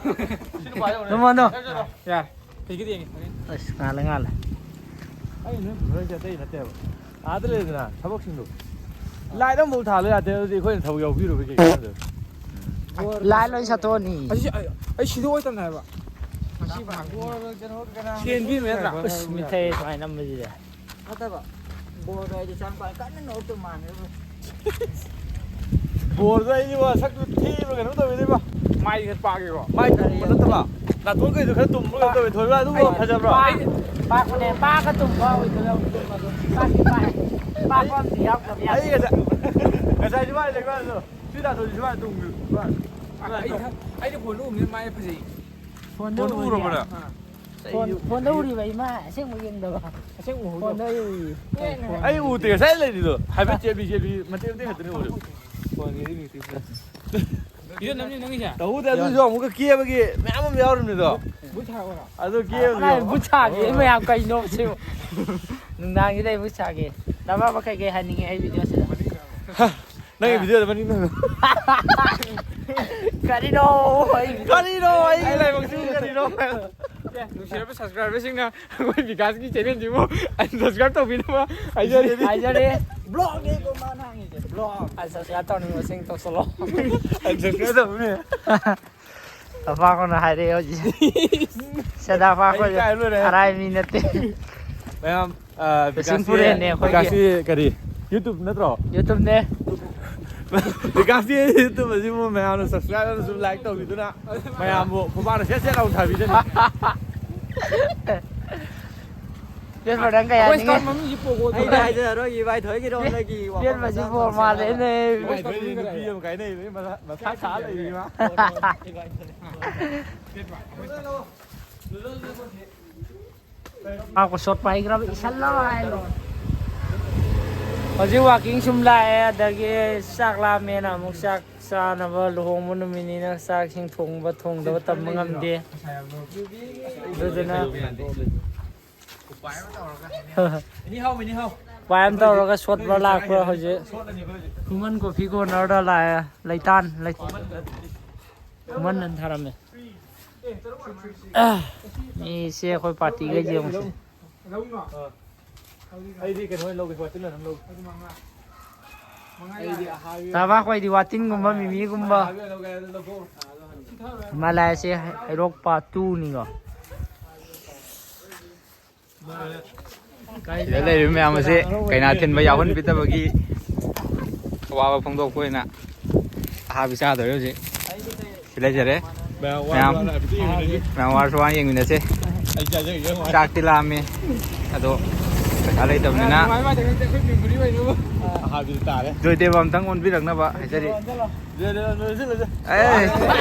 ꯁꯤ ꯅꯨꯄꯥ ꯌꯧꯔꯦ꯫ ꯅꯃꯣꯟꯗꯣ꯫ ꯌꯥꯔꯦ꯫ ꯌꯥꯔꯦ꯫ ꯇꯤꯀꯦꯠ ꯌꯦꯡꯒꯦ꯫ ꯑꯁ, ꯉꯥꯜꯂꯦ, ꯉꯥꯜꯂꯦ꯫ ꯑꯩ ꯅꯣꯏ ꯄꯨꯊꯣꯔꯛꯏꯁꯦ ꯑꯇꯩ ꯅꯠꯇꯦꯕ꯫ ꯑꯥꯗ ꯂꯩꯗꯅ ꯊꯕꯛꯁꯤꯡꯗꯣ꯫ ꯂꯥꯏꯠ ꯑꯃꯐꯥꯎ ꯊꯥꯜꯂꯨ ꯌꯥꯗꯦ꯫ ꯑꯗꯨꯗꯤ ꯑꯩꯈꯣꯏꯅ ꯊꯕꯛ ꯌꯥꯎꯕꯤꯔꯨꯕꯩ ꯀꯩ ꯀꯥꯟꯗꯣꯏꯕ? ꯂꯥꯏꯠ ꯂꯣꯏ ꯁꯠꯇꯣꯛꯑꯅꯤ꯫ ꯑꯁꯤ ꯑꯩ, ꯑꯩ ꯁꯤꯗꯣꯛꯑꯣꯏ ꯇꯝꯅꯦ ꯍꯥꯏꯕ꯫ ꯃꯁꯤ ꯁꯤ ꯑꯦꯟ ꯕꯤ ꯅꯠꯇ꯭ꯔꯥ? ꯑꯁ, ꯃꯤꯊꯛ ꯁꯨꯃꯥꯏꯅ ꯅꯝꯕꯁꯤꯗ꯫ ꯐꯠꯇꯕ꯫ ꯕꯣꯜꯗꯣ ꯑꯩꯗꯤ ꯆꯪꯕ ꯀꯟꯅ ꯅꯣꯛꯇꯧ ꯃꯥꯜꯂꯦ꯫ ꯕꯣꯜꯗꯣ ꯑꯩꯗꯤ ꯁꯛꯇꯨ ꯊꯤꯕ꯭ꯔꯥ ꯀꯩꯅꯣꯝ ꯇꯧꯋꯤꯅꯦꯕ꯫ ꯃꯥꯏꯗꯤ ꯈꯔ ꯄꯥꯛꯑꯦꯀꯣ꯫ ꯃꯥꯏ ꯇꯨꯝꯕ ꯅꯠꯇꯕ, ꯅꯥꯇꯣꯟꯈꯩꯗꯨ ꯈꯔ ꯇꯨꯝꯕ ꯀꯩꯅꯣꯝ ꯇꯧꯋꯤ꯫ ꯊꯣꯏꯕ ꯑꯗꯨꯕꯨ ꯐꯖꯕ꯭ꯔꯣ? ꯄꯥꯛꯄꯅꯦ, ꯄꯥꯛꯀ ꯇꯨꯝꯕ ꯑꯣꯏꯗꯣꯏꯔ ꯇꯨꯝꯕꯗꯣ꯫ ꯄꯥꯛꯇꯤ ꯄꯥꯛꯑꯦ꯫ ꯄꯥꯛꯄ ꯑꯝꯗꯤ ꯌꯥꯎꯗꯕ ꯌꯥꯗꯦ꯫ ꯑꯩ ꯉꯁꯥꯏ ꯉꯁꯥꯏꯁꯨ ꯃꯥꯏ ꯂꯩꯕ ꯑꯗꯣ ꯁꯤ ꯅꯥꯇꯣꯟꯁꯤ ꯁꯨꯃꯥꯏꯅ ꯇꯨꯝꯕ꯫ ꯑꯩ ꯑꯩꯗꯤ ꯐꯣꯟꯗ ꯎꯕꯅꯤꯅ ꯃꯥꯏ ꯐꯖꯩ꯫ ꯐꯣꯟꯗ ꯐꯣꯟꯗ ꯎꯔꯕꯣ ꯅꯪ? ꯐꯣꯟ ꯐꯣꯟꯗ ꯎꯔꯤꯕ ꯏꯃꯥ ꯑꯁꯦꯡꯕ ꯌꯦꯡꯗꯕ꯫ ꯑꯁꯦꯡꯕ ꯎꯍꯧꯗꯕ꯫ ꯐꯣꯟꯗ ꯑꯩ ꯎꯏ꯫ ꯑꯩ ꯎꯗꯦ ꯉꯁꯥꯏ ꯂꯩꯔꯤꯗꯣ ꯍꯥꯏꯐꯦꯠ ꯆꯦꯞꯂꯤ ꯆꯦꯞꯂꯤ ꯃꯇꯦꯛ ꯃꯇꯦꯛ ꯈꯛꯇꯅꯤ ꯎꯔꯤꯕ꯫ ꯐꯣꯟꯒꯤꯗꯤ ꯃꯤꯛꯇꯤ ꯐꯖꯩ꯫ ꯏꯗꯣ ꯅꯝꯅꯤ ꯅꯪꯒꯤꯁꯦ꯫ ꯇꯧꯕꯗꯤ ꯑꯗꯨꯁꯨ ꯑꯃꯨꯛꯀ ꯀꯦꯕꯒꯤ ꯃꯌꯥꯝ ꯑꯃ ꯌꯥꯎꯔꯤꯕꯅꯤꯗꯣ꯫ ꯕꯨꯠ ꯁꯥꯕ꯭ꯔꯣ? ꯑꯗꯨ ꯑꯩ ꯕꯨꯠ ꯀꯦꯕꯒꯤ ꯁꯥꯒꯦ ꯃꯌꯥꯝ ꯀꯩꯅꯣ ꯁꯤꯕꯨ꯫ ꯅꯨꯡꯗꯥꯡꯁꯤꯗ ꯑꯩ ꯕꯨꯠ ꯁꯥꯒꯦ꯫ ꯅꯃꯥ ꯃꯈꯩ ꯀꯩ ꯍꯥꯏꯅꯤꯡꯉꯤ ꯑꯩ ꯚꯤꯗꯤꯑꯣꯁꯤꯗ? ꯅꯪꯒꯤ ꯚꯤꯗꯤꯑꯣꯗ ꯃꯅꯤꯡ ꯅꯪ ꯀꯔꯤꯅꯣ ꯑꯩ ꯀꯔꯤꯅꯣ ꯑꯩꯒꯤ ꯂꯥꯏꯕꯛꯁꯤꯕꯨ ꯀꯔꯤꯅꯣ? ꯑꯦ, ꯅꯨꯡꯁꯤꯔꯕ ꯁꯕꯁꯀ꯭ꯔꯥꯏꯕꯔꯁꯤꯡꯅ ꯑꯩꯈꯣꯏ ꯕꯤꯀꯥꯁꯀꯤ ꯆꯦꯅꯦꯜꯁꯤꯕꯨ ꯑꯟꯁꯕꯁꯀ꯭ꯔꯥꯏꯕ ꯇꯧꯕꯤꯅꯕ ꯍꯥꯏꯖꯔꯤ꯫ ꯍꯥꯏꯖꯔꯤ꯫ ꯕ꯭ꯂꯣꯛꯅꯦꯀꯣ ꯃꯥꯅ ꯍꯥꯡꯉꯤꯁꯦ, ꯕ꯭ꯂꯣꯛ꯫ ꯑꯟꯁꯕꯁꯀ꯭ꯔꯥꯏꯕ ꯇꯧꯅꯤꯡꯕꯁꯤꯡ ꯇꯧꯁꯜꯂꯣ꯫ ꯑꯟꯁꯕꯁꯀ꯭ꯔꯥꯏꯕ ꯇꯧꯕꯅꯦ꯫ ꯇꯄꯥꯛꯅ ꯍꯥꯏꯔꯛꯑꯦ ꯍꯧꯖꯤꯛ꯫ ꯁꯦꯗꯥ ꯄꯥꯛꯄꯁꯦ ꯑꯩ ꯏꯀꯥꯏ ꯂꯣꯏꯔꯦ꯫ ꯑꯔꯥꯏ ꯃꯤ ꯅꯠꯇꯦ꯫ ꯃꯌꯥꯝ ꯑ, ꯂꯤꯁꯤꯡ ꯕꯤꯀꯥꯁꯀꯤ ꯄꯨꯔꯦꯅꯦ ꯑꯩꯈꯣꯏꯒꯤ꯫ ꯕꯤꯀꯥꯁꯀꯤ ꯀꯔꯤ? ꯌꯨꯇꯨꯕ ꯅꯠꯇ꯭ꯔꯣ? ꯌꯨꯇꯨꯕꯅꯦ꯫ ꯕꯤꯀꯥꯁꯀꯤ ꯌꯨꯇꯨꯕ ꯑꯁꯤꯕꯨ ꯃꯌꯥꯝꯅ ꯁꯕꯁꯀ꯭ꯔꯥꯏꯕ ꯑꯃꯁꯨꯡ ꯂꯥꯏꯛ ꯇꯧꯕꯤꯗꯨꯅ ꯃꯌꯥꯝꯕꯨ ꯈꯨꯄꯥꯛꯅ ꯁꯦꯠ ꯁꯦꯠ ꯂꯥꯎꯅ ꯊꯥꯕꯤꯗꯣꯏꯅꯤ꯫ ꯕꯦꯁ ꯕ꯭ꯔꯗꯔ ꯀꯩ ꯑꯩꯈꯣꯏ ꯍꯥꯏꯅꯤꯡꯉꯤ? ꯁ꯭ꯀꯥꯔꯐ ꯃꯃꯤꯡꯁꯤ ꯄꯣꯒꯣ ꯑꯩꯗꯤ ꯍꯥꯏꯖꯔꯔꯣꯏ ꯏꯕꯥꯏ ꯊꯣꯏꯒꯤꯔꯣꯝꯗꯒꯤ ꯋꯥꯐꯝ ꯕꯦꯁ ꯕ꯭ꯔꯗꯔ ꯃꯆꯥ ꯕꯣꯜ ꯇꯧꯁꯤ ꯃꯥꯜꯂꯦ ꯍꯥꯏꯕ꯫ ꯅꯦ꯫ ꯏꯕꯥꯏ ꯊꯣꯏꯒꯤ ꯅꯨꯄꯤ ꯑꯃ ꯀꯥꯏꯅꯩꯕ ꯃꯊꯥ ꯁꯥ ꯂꯩꯔꯤ ꯃꯥ꯫ ꯄꯥꯛꯄ ꯁꯣꯠ ꯄꯥꯏꯈ꯭ꯔꯕ ꯏꯁꯜꯂꯕ ꯍꯥꯏꯅ꯫ ꯍꯧꯖꯤꯛ ꯋꯥꯀꯤꯡ ꯁꯨꯝ ꯂꯥꯛꯑꯦ, ꯑꯗꯒꯤ ꯆꯥꯛ ꯂꯥꯝꯃꯦꯅ ꯑꯃꯨꯛ ꯆꯥꯛ ꯆꯥꯅꯕ, ꯂꯨꯍꯣꯡꯕ ꯅꯨꯃꯤꯠꯅꯤꯅ ꯆꯥꯛ ꯏꯁꯤꯡ ꯊꯣꯡꯕ ꯊꯣꯡꯗꯕ ꯇꯝꯕ ꯉꯝꯗꯦ꯫ ꯑꯗꯨꯗꯨꯅ ꯎꯄꯥꯏ ꯑꯃ ꯇꯧꯔꯒ ꯁꯣꯠꯄ ꯂꯥꯛꯄ ꯍꯧꯖꯤꯛ ꯈꯨꯃꯟ ꯀꯣꯐꯤ ꯀꯣꯔꯅꯔꯗ ꯂꯥꯛꯑꯦ꯫ ꯂꯩꯇꯥꯟ ꯂꯩ-, ꯈꯨꯃꯟ ꯑꯅ ꯊꯥꯔꯝꯃꯦ꯫ ꯃꯤꯁꯦ ꯑꯩꯈꯣꯏ ꯄꯥꯔꯇꯤꯒ ꯌꯦꯡꯉꯨꯁꯦ꯫ ꯑꯩꯗꯤ ꯀꯩꯅꯣ ꯑꯣꯏꯅ ꯂꯧꯒꯦ, ꯋꯥꯇꯤꯟ ꯑꯗꯨꯝ ꯂꯧꯒꯦ꯫ ꯇꯥꯕ ꯑꯩꯈꯣꯏꯗꯤ ꯋꯥꯇꯤꯟꯒꯨꯝꯕ, ꯃꯤꯃꯤꯒꯨꯝꯕ꯫ ꯃꯂꯥꯏꯁꯦ ꯍꯩꯔꯣꯛ ꯄꯥꯔꯠ ꯇꯨꯅꯤꯀꯣ꯫ ꯁꯤꯗ ꯂꯩꯔꯤꯕ ꯃꯌꯥꯝ ꯑꯁꯤ ꯀꯩꯅꯥ ꯊꯤꯟꯕ ꯌꯥꯎꯍꯟꯕꯤꯗꯕꯒꯤ ꯑꯋꯥꯕ ꯐꯣꯡꯗꯣꯛꯄ ꯑꯣꯏꯅ ꯑꯍꯥꯕꯤ ꯆꯥꯗꯧꯔꯦ ꯍꯧꯖꯤꯛ꯫ ꯁꯤ ꯂꯩꯖꯔꯦ꯫ ꯃꯌꯥꯝ, ꯃꯌꯥꯝ ꯋꯥꯔꯁꯨ ꯋꯥꯅ ꯌꯦꯡꯃꯤꯟꯅꯁꯦ꯫ ꯆꯥꯛꯇꯤ ꯂꯥꯝꯃꯤ, ꯑꯗꯣ ꯄꯩꯁꯥ ꯂꯩꯇꯕꯅꯤꯅ꯫ ꯖꯣꯏꯗꯦꯕ ꯑꯝꯇꯪ ꯑꯣꯟꯕꯤꯔꯛꯅꯕ ꯍꯥꯏꯖꯔꯤ꯫ ꯑꯦ,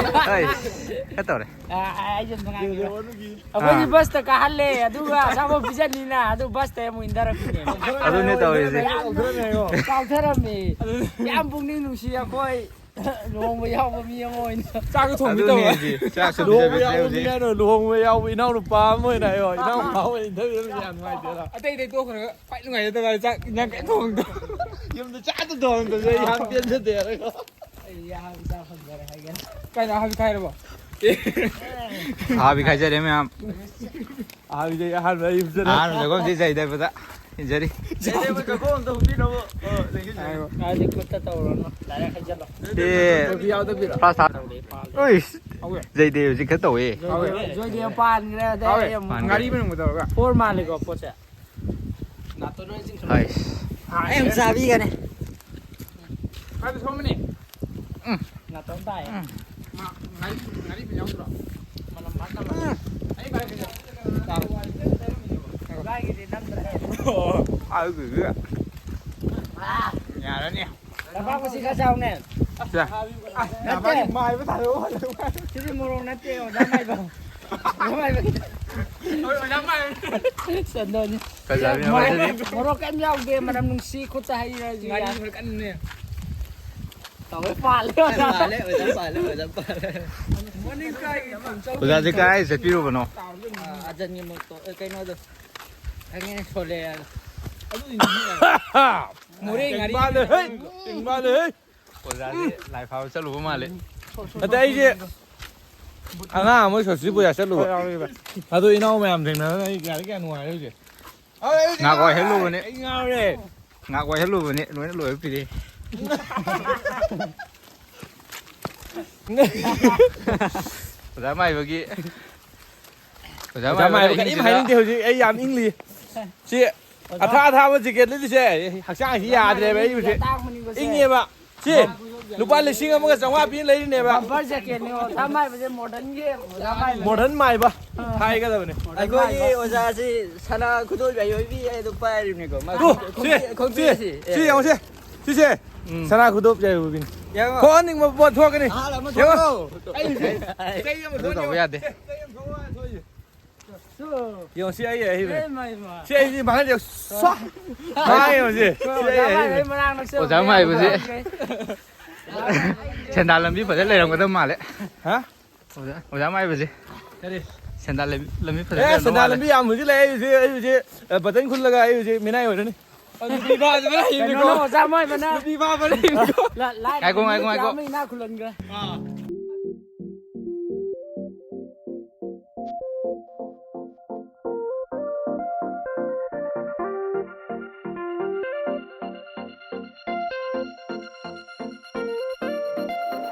ꯑꯩ ꯈꯔ ꯇꯧꯔꯦ꯫ ꯑꯩꯈꯣꯏꯗꯤ ꯕꯁꯇ ꯀꯥꯍꯜꯂꯦ, ꯑꯗꯨꯒ ꯑꯆꯥꯄꯣꯠ ꯄꯤꯖꯅꯤꯅ, ꯑꯗꯨ ꯕꯁꯇ ꯑꯃꯨꯛ ꯏꯟꯊꯔꯛꯄꯤꯅꯦ꯫ ꯑꯗꯨꯅꯦ ꯇꯧꯔꯤꯁꯦ꯫ ꯌꯥꯝ ꯆꯥꯎꯊꯔꯝꯃꯦ꯫ ꯌꯥꯝ ꯄꯨꯛꯅꯤꯡ ꯅꯨꯡꯁꯤ ꯑꯩꯈꯣꯏ ꯂꯨꯍꯣꯡꯕ ꯌꯥꯎꯕ ꯃꯤ ꯑꯃ ꯑꯣꯏꯅ꯫ ꯆꯥꯛꯁꯨ ꯊꯣꯡꯕꯤ ꯑꯗꯨꯅꯦ ꯇꯧꯔ꯫ ꯍꯥꯏꯁꯦ, ꯆꯥꯛꯁꯨ ꯂꯨꯍꯣꯡꯕ ꯄꯤꯖꯕꯤꯗ꯭ꯔꯦ ꯌꯥꯎꯕ ꯃꯤ ꯍꯧꯖꯤꯛ꯫ ꯍꯥꯏꯔꯣ, ꯂꯨꯍꯣꯡꯕ ꯌꯥꯎꯕ ꯏꯅꯥꯎ ꯅꯨꯄꯥ ꯑꯃ ꯑꯣꯏꯅ ꯑꯩ, ꯏꯅꯥꯎ ꯅꯨꯄꯥ ꯑꯣꯏꯅ ꯏꯟꯊꯕꯤꯔꯝꯃꯤꯁꯦ ꯌꯥꯝ ꯅꯨꯡꯉꯥꯏꯇꯦꯗ꯫ ꯑꯇꯩ ꯑꯇꯩ ꯇꯣꯛꯈ꯭ꯔꯒ ꯈ꯭ꯋꯥꯏ ꯅꯨꯡꯉꯥꯏꯖꯗꯕ ꯍꯥꯏ ꯆꯥꯛ ꯏꯟꯖꯥꯡ ꯀꯩꯝ ꯊꯣꯡꯗꯕ꯫ ꯌꯨꯝꯗ ꯆꯥꯛꯇ ꯊꯣꯡꯗꯕꯁꯦ ꯑꯩ ꯌꯥꯝ ꯄꯦꯟꯖꯗꯦ ꯍꯥꯏꯔꯒ꯫ ꯑꯩ ꯑꯍꯥꯕꯤ ꯆꯥ ꯐꯪꯖꯔꯦ ꯍꯥꯏꯒꯦ꯫ ꯀꯥꯏꯗ ꯑꯍꯥꯕꯤ ꯈꯥꯏꯔꯕꯣ? ꯑꯍꯥꯕꯤ ꯈꯥꯏꯖꯔꯦ ꯃꯌꯥꯝ꯫ ꯑꯍꯥꯕꯤꯗꯩ ꯑꯍꯥꯟꯕ ꯑꯩ ꯐꯖꯅ ꯑꯍꯥꯟꯕ ꯖꯒꯣꯏꯁꯤ ꯖꯩꯗꯕꯗ ꯏꯟꯖꯔꯤ꯫ ꯖꯩꯗꯕ ꯖꯒꯣꯏ ꯑꯝꯇ ꯍꯨꯞꯄꯤꯅꯕ꯫ ꯑꯣ, ꯂꯦꯡꯁꯤꯟ ꯖꯩ꯫ ꯍꯥꯏꯗꯤ ꯈꯨꯠꯇ ꯇꯧꯔꯅꯨ꯫ ꯗꯥꯏꯔꯦꯛ ꯍꯩꯖꯜꯂꯣ꯫ ꯇꯦ꯫ ꯇꯧꯕꯤ ꯌꯥꯎꯗꯕꯤꯔꯣ? First half. ꯇꯧꯔꯦ, ꯄꯥꯜꯂꯦ꯫ ꯎꯏꯁ꯫ ꯍꯧꯔꯦ꯫ ꯖꯩꯗꯦꯕ ꯍꯧꯖꯤꯛ ꯈꯔ ꯇꯧꯋꯦ꯫ ꯍꯧꯔꯦ꯫ ꯖꯣꯏꯗꯦꯕ ꯄꯥꯟꯈ꯭ꯔꯦ, ꯑꯗꯩ ꯍꯧꯔꯦ꯫ ꯑꯃꯨꯛ ꯄꯥꯟꯈ꯭ꯔꯦ꯫ ꯉꯥꯔꯤ ꯃꯅꯨꯡꯗ ꯇꯧꯔꯒ꯫ ꯐꯣꯔ ꯃꯥꯜꯂꯦꯀꯣ ꯄꯣꯠꯁꯦ꯫ ꯍꯥꯏꯁ꯫ ꯑꯩ ꯑꯃꯨꯛ ꯆꯥꯕꯤꯒꯅꯤ꯫ ꯈꯔꯗꯤ ꯁꯣꯝꯕꯅꯦ꯫ ꯎꯝ꯫ ꯅꯥꯇꯣꯟ ꯇꯥꯏ꯫ ꯎꯝ꯫ ꯃꯥ ꯉꯥꯔꯤ, ꯉꯥꯔꯤ ꯌꯥꯎꯗ꯭ꯔꯣ? ꯃꯅꯝ ꯐꯖꯅ ꯅꯝꯃꯦ꯫ ꯎꯝ꯫ ꯑꯩ ꯄꯥꯏꯔꯛꯀꯦ꯫ ꯆꯥꯔꯣ꯫ ꯏꯕꯥꯏꯒꯤꯗꯤ ꯅꯝꯗ꯭ꯔꯦ꯫ ꯑꯣ꯫ ꯑꯗꯨꯗꯤ꯫ ꯑꯥ꯫ ꯌꯥꯔꯅꯤ꯫ ꯅꯄꯥꯛꯄꯁꯤ ꯈꯔ ꯆꯥꯎꯅꯦ꯫ ꯁꯦ꯫ ꯑꯁ, ꯅꯠꯇꯦ꯫ ꯅꯄꯥꯛꯄ ꯃꯥꯏꯕ ꯇꯥꯔꯦ꯫ ꯁꯤꯗꯤ ꯃꯣꯔꯣꯛ ꯅꯠꯇꯦ, ꯑꯣꯖꯥ ꯃꯥꯏꯕ꯫ ꯑꯣꯖꯥ ꯃꯥꯏꯕ꯫ ꯆꯟꯗꯣꯟ꯫ ꯐꯖꯕꯤ ꯃꯣꯔꯣꯛ, ꯑꯃꯁꯤꯗꯤ꯫ ꯃꯣꯔꯣꯛ ꯀꯩꯝ ꯌꯥꯎꯗꯦ, ꯃꯅꯝ ꯅꯨꯡꯁꯤ, ꯈꯨꯠꯇ ꯍꯩꯔꯁꯨ ꯉꯥꯔꯤ ꯌꯥꯏ꯫ ꯃꯅꯝ ꯀꯟꯕꯅꯦ꯫ ꯇꯧꯋꯦ, ꯄꯥꯜꯂꯦ, ꯑꯣꯖꯥ꯫ ꯄꯥꯜꯂꯦ, ꯑꯣꯖꯥ ꯄꯥꯜꯂꯦ, ꯑꯣꯖꯥ ꯄꯥꯜꯂꯦ꯫ ꯃꯅꯤꯡ ꯀꯥꯏꯒꯤ ꯊꯣꯡ ꯆꯧ ꯑꯣꯖꯥꯗꯤ ꯀꯥꯏ ꯆꯠꯄꯤꯔꯨꯕꯅꯣ? ꯑꯥ, ꯑꯖꯟꯒꯤ ꯃꯣꯇꯣ-, ꯑꯦ, ꯀꯩꯅꯣꯗꯣ꯫ ꯈꯪꯉꯦ, ꯁꯣꯂꯦ ꯍꯥꯏꯕ꯫ ꯑꯗꯨꯗꯤ ꯃꯣꯔꯦ ꯉꯥꯔꯤ꯫ ꯆꯤꯡꯕꯥꯜꯂꯦ, ꯍꯦ! ꯆꯤꯡꯕꯥꯜꯂꯦ, ꯍꯦ! ꯑꯣꯖꯥꯗꯤ ꯂꯥꯏ ꯐꯥꯕ ꯆꯠꯂꯨꯕ ꯃꯥꯜꯂꯦ꯫ ꯑꯗ ꯑꯩꯁꯦ ꯑꯉꯥꯡ ꯑꯃ ꯁꯔꯁ꯭ꯋꯇꯤ ꯄꯨꯖꯥ ꯆꯠꯂꯨꯕ꯫ ꯑꯗꯨ ꯏꯅꯥꯎ ꯃꯌꯥꯝ ꯊꯦꯡꯅꯗꯅ ꯑꯩ ꯒꯥꯔꯤ ꯀꯌꯥ ꯅꯨꯡꯉꯥꯏꯔꯦ ꯍꯧꯖꯤꯛ꯫ ꯑꯩ ꯉꯥꯛ ꯋꯥꯏꯍꯜꯂꯨꯕꯅꯦ꯫ ꯑꯩ ꯉꯥꯎꯔꯦ꯫ ꯉꯥꯛ ꯋꯥꯏꯍꯜꯂꯨꯕꯅꯦ, ꯂꯣꯏꯅ ꯂꯣꯏꯕ ꯄꯤꯔꯛꯑꯦ꯫ ꯑꯣꯖꯥ ꯃꯥꯏꯕꯒꯤ, ꯑꯣꯖꯥ ꯑꯣꯖꯥ ꯃꯥꯏꯕ ꯃꯥꯏꯕ ꯀꯔꯤꯝ ꯑꯍꯤꯡꯁꯤꯗ ꯍꯥꯏꯅꯤꯡꯗꯦ ꯍꯧꯖꯤꯛ, ꯑꯩ ꯌꯥꯝ ꯏꯪꯂꯤ꯫ ꯁꯤ ꯑꯊꯥ ꯑꯊꯥꯕ ꯖꯦꯀꯦꯠ ꯂꯤꯠꯂꯤꯁꯦ ꯍꯛꯆꯥꯡꯁꯤ ꯌꯥꯗ꯭ꯔꯦꯕ ꯑꯩ ꯍꯧꯖꯤꯛ꯫ ꯏꯪꯉꯦꯕ꯫ ꯁꯤ ꯂꯨꯄꯥ ꯂꯤꯁꯤꯡ ꯑꯃꯒ ꯆꯥꯝꯃꯉꯥ ꯄꯤ ꯂꯩꯔꯤꯅꯦꯕ꯫ ꯕꯝꯄꯔ ꯖꯦꯀꯦꯠꯅꯤ, ꯑꯣꯖꯥ ꯃꯥꯏꯕꯁꯦ ꯃꯣꯗꯔꯟꯒꯤ ꯑꯣꯖꯥ ꯃꯥꯏꯕ꯫ ꯃꯣꯗꯔꯟ ꯃꯥꯏꯕ ꯍꯥꯏꯒꯗꯕꯅꯤ꯫ ꯑꯩꯈꯣꯏꯒꯤ ꯑꯣꯖꯥꯁꯤ ꯁꯅꯥ ꯈꯨꯗꯣꯜ ꯌꯥꯏ ꯑꯣꯏꯕꯤ ꯑꯩ ꯑꯗꯨꯝ ꯄꯥꯏꯔꯤꯕꯅꯤꯀꯣ꯫ ꯃꯥ ꯑꯣ, ꯁꯤ, ꯈꯣꯡꯕꯤ-, ꯁꯤ, ꯈꯣꯡꯕꯤꯁꯤ, ꯁꯤ ꯑꯦ꯫ ꯌꯦꯡꯉꯨꯁꯦ꯫ ꯁꯤꯁꯦ ꯎꯝ꯫ ꯁꯅꯥ ꯈꯨꯗꯣꯞ ꯌꯥꯏ ꯑꯣꯏꯕꯤꯅꯤ꯫ ꯌꯦꯡꯉꯣ꯫ ꯊꯣꯛꯍꯟꯅꯤꯡꯕ ꯄꯣꯠ ꯊꯣꯛꯀꯅꯤ꯫ ꯑꯍꯥꯟ ꯑꯃ ꯌꯦꯡꯉꯣ꯫ ꯊꯣꯛꯑꯣ꯫ ꯑꯩ ꯍꯧꯖꯤꯛ ꯆꯩ ꯑꯃ ꯑꯗꯨ ꯊꯣꯛꯑꯅꯤ ꯇꯧꯕ ꯌꯦꯡꯉꯣ꯫ ꯌꯥꯗꯦ꯫ ꯁꯦ, ꯆꯩ ꯑꯃ ꯊꯣꯛꯑꯅꯤ ꯊꯣꯛꯑꯣ꯫ ꯌꯦꯡꯉꯣ ꯁꯤ ꯑꯩ ꯑꯍꯩꯕꯅꯦ꯫ ꯑꯦ, ꯃꯥꯏ, ꯃꯥꯏ꯫ ꯁꯤ ꯑꯩꯁꯤ ꯃꯥꯡꯍꯟꯁꯦ꯫ ꯁ꯭ꯋꯥ! ꯃꯥꯡꯉꯦ ꯍꯧꯖꯤꯛ꯫ ꯁꯤ ꯑꯩ ꯑꯣꯖꯥ ꯑꯍꯩꯕꯅꯦ꯫ ꯃꯥꯏꯕꯩ ꯃꯅꯥꯛ ꯅꯛꯁꯦ꯫ ꯑꯣꯖꯥ ꯃꯥꯏꯕꯁꯦ꯫ ꯁꯦꯟꯗꯥꯟ ꯂꯝꯕꯤ ꯐꯖꯅ ꯂꯩꯔꯝꯒꯗꯕ ꯃꯥꯜꯂꯦ꯫ ꯍꯥ? ꯑꯣꯖꯥ, ꯑꯣꯖꯥ ꯃꯥꯏꯕꯁꯦ꯫ ꯀꯔꯤ? ꯁꯦꯟꯗꯥꯟ ꯂꯝꯕꯤ, ꯂꯝꯕꯤ ꯐꯖꯅ ꯑꯦ, ꯂꯩꯔꯝꯗꯧ ꯁꯦꯟꯗꯥꯟ ꯃꯥꯜꯂꯦ꯫ ꯂꯝꯕꯤ ꯌꯥꯝ ꯍꯧꯖꯤꯛ ꯂꯩ꯫ ꯑꯩ ꯍꯧꯖꯤꯛ, ꯑꯩ ꯍꯧꯖꯤꯛ, ꯑ, ꯕꯇꯟ ꯈꯨꯜꯂꯒ ꯑꯩ ꯍꯧꯖꯤꯛ ꯃꯤꯅꯥꯏ ꯑꯣꯏꯔꯅꯤ꯫ ꯅꯨꯄꯤ ꯐꯥꯕ ꯂꯩꯕꯅꯤꯀꯣ꯫ ꯀꯩꯅꯣꯅ ꯑꯣꯖꯥ ꯃꯥꯏꯕꯅ꯫ ꯅꯨꯄꯤ ꯐꯥꯕ ꯂꯩꯕꯅꯤꯀꯣ꯫ ꯂ-, ꯂꯥꯏꯔꯕ ꯉꯥꯏꯈꯣ, ꯉꯥꯏꯈꯣ, ꯃꯤ ꯉꯥꯏꯈꯣ꯫ ꯑꯃ ꯏꯅꯥꯛ ꯈꯨꯜꯍꯟꯈ꯭ꯔꯦ꯫ ꯑꯥ꯫